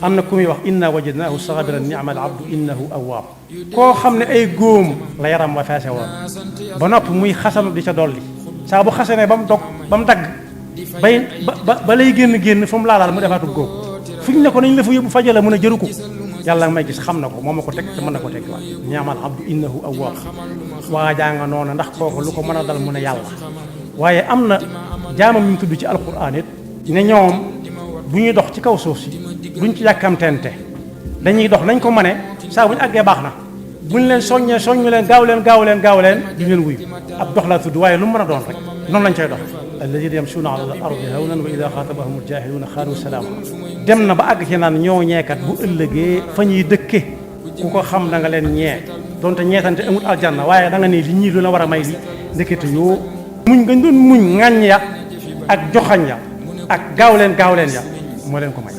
am na ku muy wax inna wajadnaahu sabiran ni'mal abdu innahu awwaab koo xam ne ay góom la yaram wa feese woon ba noppi muy xasanu di ca dolli saa bu xasanee ba mu dog ba mu dagg bay ba lay génn fu mu laalaal mu defaatu góom fu ñu ne ko nañ la fa yóbbu fajala mën a jëru ko yàlla may gis xam na ko moo ma ko teg te mën na ko teg waat ni'mal abdu innahu awwaab waajaa nga noonu ndax kooku lu ko mën a dal mu ne yàlla waaye am na jaamam ñu tudd ci alquran it ne ñoom bu ñuy dox ci kaw suuf si duñ ci yàkkamtente dañuy dox nañ ko mane saa bu ñu àggee baax na buñ leen soññu leen gaaw leen duñ leen wuyu ab dox laa tudd waaye lu mu mën a doon rek noonu lañ cay dox alladina yamshuuna ala al ardi hawnan wa ida xaatabahum aljahiluuna xaalu salaama dem na ba àgg ci naan ñoo ñeekat bu ëllëgee fa ñuy dëkke ku ko xam da nga leen ñee donte ñeetante amul aljanna waaye da nga ne li ñii lu la war a may li ndekete yoo muñ nga doon muñ ŋàññ ya ak joxañ ya ak gaaw leen ya moo leen ko may